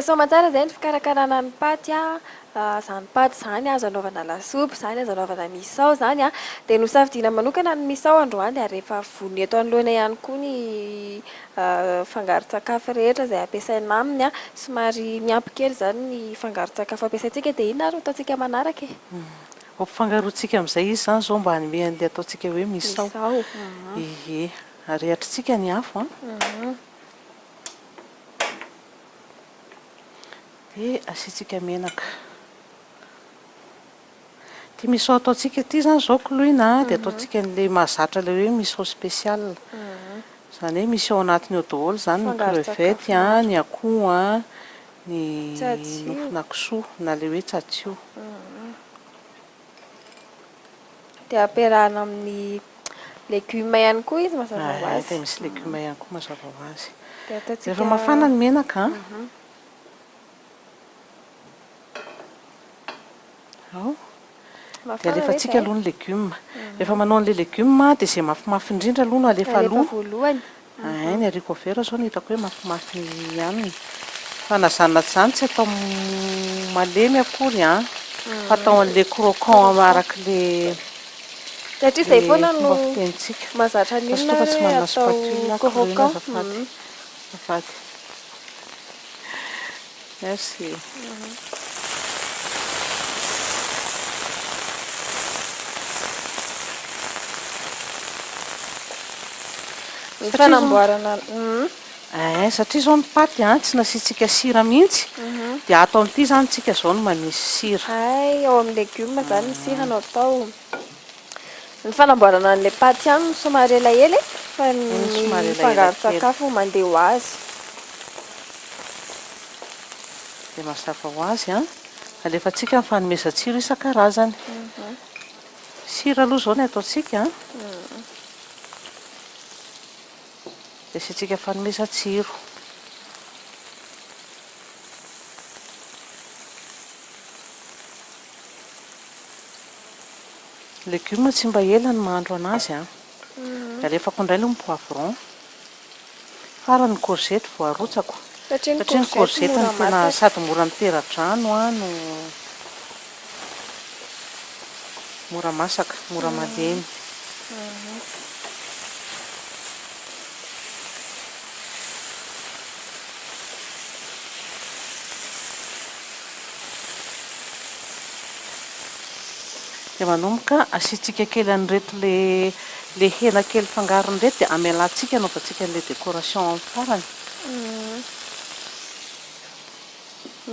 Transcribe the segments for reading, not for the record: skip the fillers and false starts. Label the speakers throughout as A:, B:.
A: Vita soamantsara izay ny fikarakarana ny paty a. Izany paty izany azo anaovana lasopy, izany azo anaovana misao izany a. Dia nosafidiana manokana ny misao androany ary efa vonona eto anoloana ihany koa ny fangaron-tsakafo rehetra izay ampiasaina aminy a. Somary miampy kely izany ny fangaron-tsakafo ampiasaintsika dia inona ary no ataontsika manaraka e?
B: Ampifangaroantsika amin'izay izy izany izao mba hanome an'ilay ataontsika hoe misao.
A: Misao.
B: Ie. Arehatritsika ny afo an. Dia asiantsika menaka. Ity misao ataontsika ity izany izao koloina a, dia ataontsika an'ilay mahazatra ilay hoe misao spécial. Izany hoe misy ao anatiny ao daholo izany ny crevette a, ny akoho a, ny nofona kisoa na ilay hoe tsatsio.
A: Dia ampiarahana amin'ny legioma ihany koa izy mazava ho azy.
B: Dia misy legioma ihany koa mazava ho azy. Rehefa mafana ny menaka an, ao, dia alefantsika aloha ny legioma. Rehefa manao an'ilay legioma dia izay mafimafy indrindra aloha no alefa aloha.
A: Alefa voalohany.
B: Hay, ny haricot vert zao no hitako hoe mafimafy ihany. Fa na izany na tsy izany tsy atao malemy akory an, fa atao an'ilay croquant arak'ilay
A: Satria izay foana no
B: fomba fitenintsika.
A: mahazatra ny
B: Fa
A: olona
B: surtout fa tsy
A: hoe
B: manana
A: atao
B: spatule aho koloina
A: croquant.
B: azafady. Azafady. Merci.
A: Ny fanamboarana
B: Eh, satria izao ny paty an, tsy nasiantsika sira mihitsy, dia ato amin'ity izany tsika izao no manisy sira.
A: Hay, ao amin'ny legioma izany ny sira no atao. Ny fanamboarana an'ilay paty ihany no somary elaela e, fa ny fangaron-tsakafo mandeha ho azy.
B: Dia mazava ho azy an, alefantsika ny fanomezan-tsiro isan-karazany. Sira aloha izao ny ataontsika an. Dia asiantsika fanomezan-tsiro. Legioma tsy mba ela ny mahandro anazy an. Dia alefako indray aloha ny poivron. Farany ny courgette vao arotsako.
A: Satria ny
B: Satria ny
A: courgette
B: courgette
A: mora
B: no tena
A: masaka.
B: sady mora mitera-drano an no mora masaka, mora malemy. Dia manomboka asiantsika kely an'ireto le le hena kely fangarony ireto dia amelantsika anaovantsika an'ilay décoration amin'ny farany.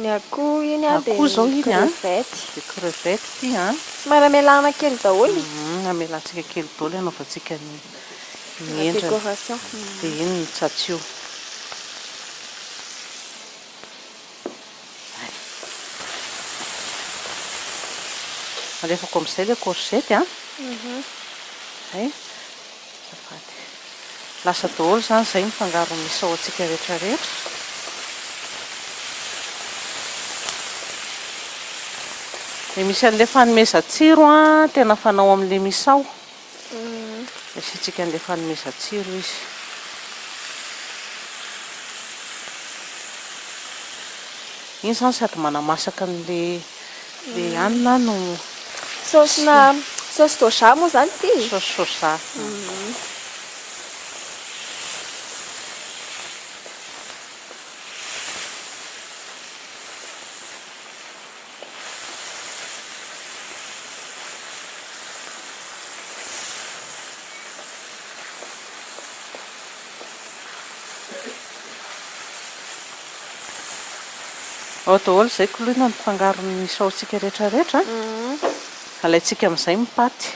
A: Ny akoho iny an dia
B: Akoho izao
A: ny
B: iny an,
A: crevette.
B: dia crevette ity an.
A: Somary amelana kely daholo.
B: Amelantsika kely daholo anaovantsika ny ny
A: La
B: endriny.
A: décoration.
B: Dia iny ny tsatsio. Alefako amin'izay ilay courgette an. Izay. Azafady. Lasa daholo izany izay ny fangaro misao antsika rehetra rehetra. Dia misy an'ilay fanomezan-tsiro an, tena fanao amin'ilay misao. Asiantsika an'ilay fanomezan-tsiro izy. Iny izany sady manamasaka an'ilay ilay hanina no
A: Saosina saosy soja moa izany ity e?
B: Saosy soja. Ao daholo izay koloina ny fangaron'ny saositsika rehetra rehetra. Alaintsika amin'izay ny paty.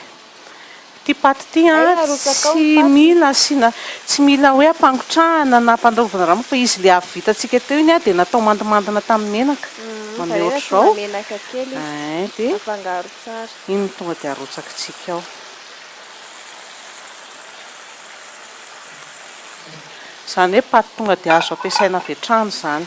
B: Ity paty ity an, tsy mila asiana, tsy mila hoe ampangotrahana na ampandalovana rano fa izy ilay avy vitantsika teo iny an dia natao mandimandina tamin'ny menaka. Manome ohatr'izao. Ein, dia iny no tonga dia arotsakitsika ao. Izany hoe paty tonga dia azo ampiasaina avy hatrany izany.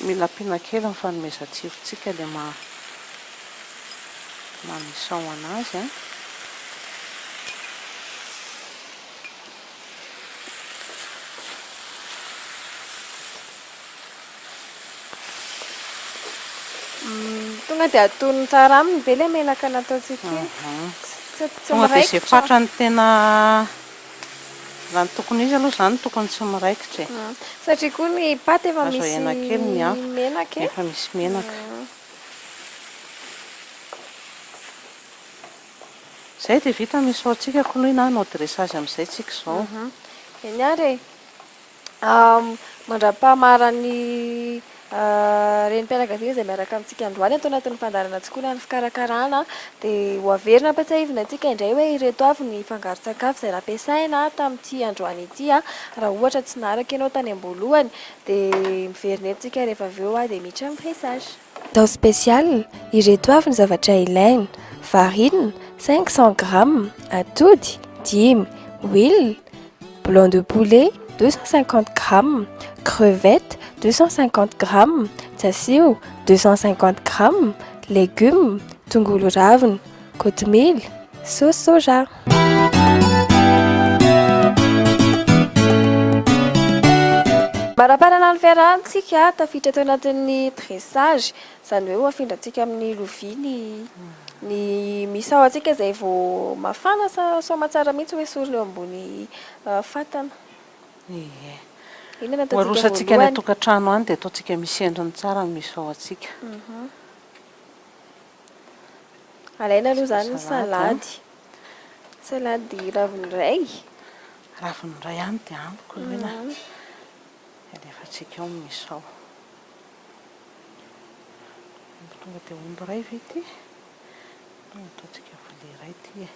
B: Mila ampiana kely ny fanomezan-tsirontsika ilay maha maha misao anazy an.
A: Tonga dia atonony tsara aminy ve ilay menaka nataontsika iny? Tsy tsy
B: Tonga dia izay
A: miraikitra.
B: fatrany tena raha ny tokony ho izy aloha izany tokony tsy miraikitra e.
A: Satria koa ny paty efa
B: Azo
A: misy
B: ahena kely ny afo
A: menaka e.
B: efa misy menaka. Izay dia vita ny misaontsika koloina hanao dressage amin'izay tsika izao.
A: Eny ary e. Mandra-pahamaran'ny renim-pianakaviana izay miaraka amintsika androany ato anatin'ny fandaharana Tsikolana ny fikarakarana dia ho averina ampatsiahivina antsika indray hoe ireto avy ny fangaron-tsakafo izay nampiasaina tamin'ity androany ity raha ohatra tsy naharaka ianao tany am-boalohany dia miverina eto tsika rehefa avy eo dia miditra amin'ny dressage. Atao spécial, ireto avy ny zavatra ilaina, farine, 500 grammes, atody, dimy, huile, Blanc de poulet, 250 grammes, crevettes, 250 grammes, tsasio, 250 grammes, légumes, tongolo ravina, kotomila, sauce soja. Maraparana ny fiarahantsika, tafiditra ato anatin'ny dressage, izany hoe ho afindrantsika amin'ny lovia ny ny misao antsika izay vao mafana sa soamatsara mihitsy ho esorina eo ambony fatana.
B: Ie.
A: Inona no
B: Ho
A: ataontsika
B: arosantsika any
A: voalohany?
B: an-tokantrano any dia ataontsika misy endriny tsara ny misao antsika.
A: Alaina aloha izany ny
B: Salady an.
A: salady. Salady raviny iray.
B: Raviny iray ihany dia ampy koloina. Alefantsika ao ny misao. Omby tonga dia omby iray ve ity? Tonga ataontsika vilia iray ity e.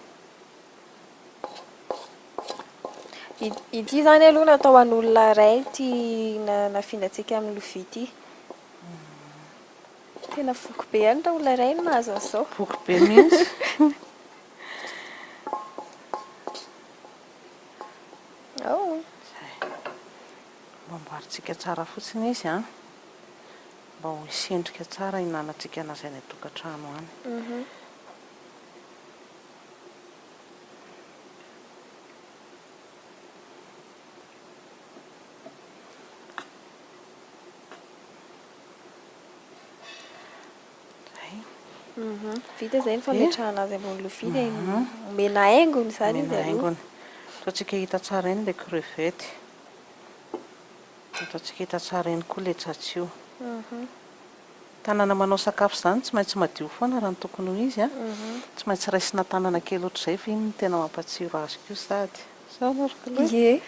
A: Ity izany aloha natao ho an'olona iray ity nafindrantsika amin'ny lovia ity. Tena voky be ihany raha olona iray no mahazo an'izao.
B: Voky be mihitsy.
A: Ao.
B: Izay. Mba amboarintsika tsara fotsiny izy an. Mba ho hisy endrika tsara hihinanantsika anazy any an-tokantrano any. Zay.
A: Vita izay ny fametrahana azy ambony lovia dia omena haingony izany izy
B: Omena
A: aloha.
B: haingony. Ataontsika hita tsara eny ilay crevette. Ataontsika hita tsara eny koa ilay tsatsio. Tanana manao sakafo izany tsy maintsy madio foana raha ny tokony ho izy an. Tsy maintsy raisina tanana kely ohatr'izay fa iny no tena mampatsiro azy koa sady. Zao aloha ry Koloina.
A: Ie.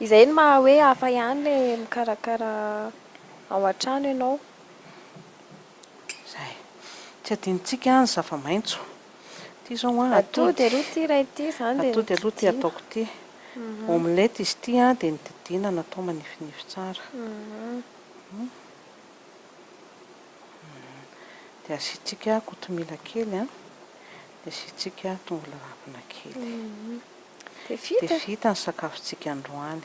A: Izay no maha hoe hafa ihany ilay mikarakara ao an-trano ianao.
B: Izay. Tsy adinontsika ny zava-maitso. Ity izao an,
A: Atody
B: atody.
A: aloha ity iray ity izany dia
B: Atody aloha ity
A: nodidiana.
B: ataoko ity. Omelette izy ity an, dia nodidiana natao manifinify tsara. Dia asiantsika kotomila kely an, dia asiantsika tongolo ravina kely.
A: Dia vita.
B: Dia vita ny sakafontsika androany.